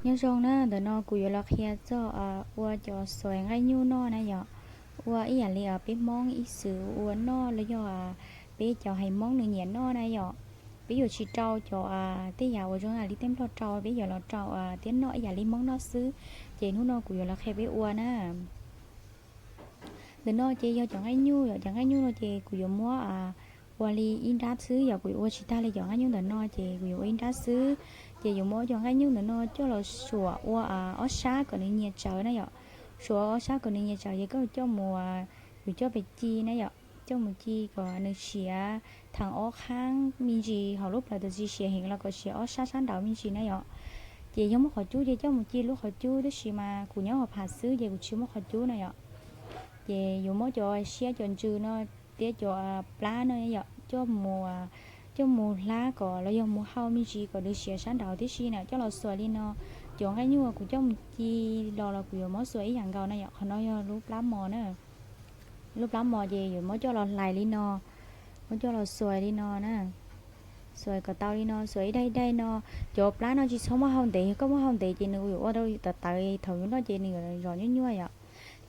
Nyob zoo na, ntawm no kuv yuav los qhia txog ua cov xuas nqaij nyuj noj na yom. Ua ib yam li peb Hmoob ib txwm ua noj los yog peb cov haiv Hmoob nws nyiam noj na yom. Peb yuav tsis rau cov tej yam uas zoo li tej Nplog rau, peb yuav los rau thiab noj ib yam li Hmoob noj xwb. Ces hnub no kuv yuav los qhia peb ua na. Ntawm no ces yog cov nqaij nyuj yom, cov nqaij nyuj no ces kuv yuav muab ua li ib nrab xwb yom, kuv yuav ua tsis tag li cov nqaij nyuj ntawm no ces kuv yuav ua ib nrab xwb. Ces yuav muab cov nqaij nyuj ntawm no coj los suam ua ob sab kom nws nyias tsawv na yom. Suam ob sab kom nws nyias tsawv ces koj coj mus, yuav coj pes ci na yom, coj mus ci kom nws siav theem ob qhaab me ntsis, hauv lub plawv twb tsis siav heev los kom siav ob sab sab nraud me ntsis na yom. Ces yog muaj qhov cub ces coj mus ci lub qhov cub, tab sis mas kuv nyob hauv phav xwb ces kuv tsis muaj qhov cub na yom. Ces yuav muab cov siab cov ntsws no thiab cov plab no yom, coj mus, coj mus hlab kom los yog mus hau me ntsis kom nws siav sab nraud tib si na, coj los xuas li no. Cov nqaij nyuj kuv coj mus ci los los kuv yuav muab xuas ib yam nkaus na yom. Qhov no yog lub plab mos na. Lub plab mos ces yuav muab coj los hlais li no, muab coj los xuas li no na. Xuas kom tau li no, xuas ib daim ib daim no. Cov plab no tsis txhob muab hau ntev, yog koj muab hau ntev ces nws yuav ua rau tawv tawv, thaum yus noj ces nws yuav zov nyuaj nyuaj yom.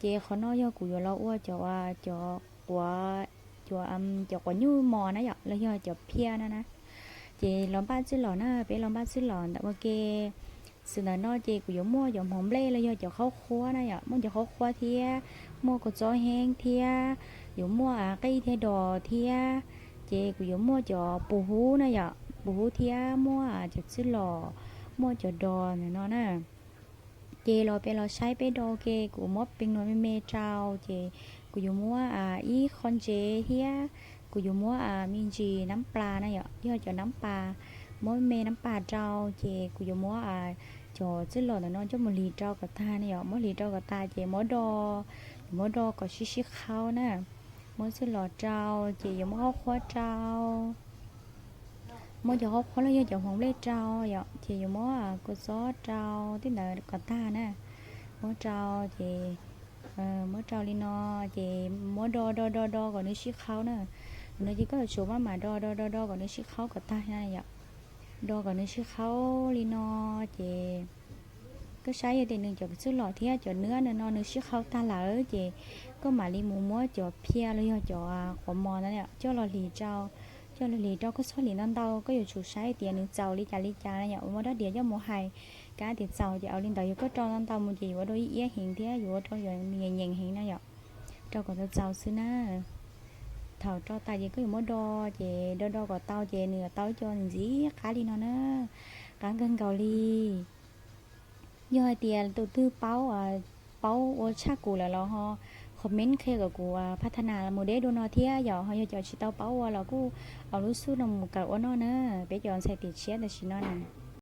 Ces qhov no yog kuv yuav los ua cov, cov quav, cov, cov quav nyuj mos na yom, los yog cov phiaj no na. Ces los npaj txwj lom na, peb los npaj txwj lom ntawm ua ke. Xwm ntawm no ces kuv yuav muaj cov hmoov nplej los yog cov qhaub qhuab na yom, muaj cov qhaub qhuab thiab, muaj kua txob heeb thiab, yuav muaj qij thiab dos thiab. Ces kuv yuav muaj cov pus hub na yom, pus hub thiab muaj cov txwj lom, muaj cov dos ntawm no na. Ces los peb los saib peb do ua ke, kuv muab pes nuav me me rau, ces kuv yuav muab ib qho ntsev thiab, kuv yuav muab me ntsis nab plas na yom, yog cov nab pas, muab me nab pas rau, ces kuv yuav muab cov txwj lom ntawm no coj mus hliv rau kom tag na yom, muab hliv rau kom tag ces muab do, yuav muab do kom sib sib qhaub na. Muab txwj lom rau, ces yuav muab qhaub qhuab rau, muab cov qhaub qhuab los yog cov hmoov nplej rau yom, ces yuav muab kua txob rau tej ntawd kom tag na. Muab rau ces, muab rau li no, ces muab do do do do kom nws sib qhaub na. Ntawm no ces koj yuav tsum maj mam do do do do kom nws sib qhaub kom tag na yom. Do kom nws sib qhaub li no, ces koj saib yog tias nws cov txwj lom thiab cov nab ntawm no nws sib qhaub tag lawm ces koj mam li mus muab cov phiaj los yog cov quav mos ntawd coj los hliv rau, coj los hliv rau, koj txhob hliv ntau ntau, koj yuav tsum saib tias nws txaus li cas li cas na yom, ua muaj dab diav coj mus hais. Kav tias txaus ces ua li ntawd, yog koj rau ntau ntau mus ces yuav ua rau ib iab heev thiab yuav ua rau nyeem nyeem heev na yom. Rau kom tau txaus xwb na. Thaum rau tas ces koj yuav muab do, ces do do kom tau ces nws yuav tau ib co ntxim qab li no na. Qab kawg nkaus li. Yog hais tias tus twg paub, paub ua tshaj kuv lawm los ho comment qhia kom kuv phaj tha nas mus deb dua no thiab yom. Ho yog cov tsis tau paub ua los kuj au lub xub no mus kawm ua noj na. Peb cov ntxhais tiam tshiab tam sim no na.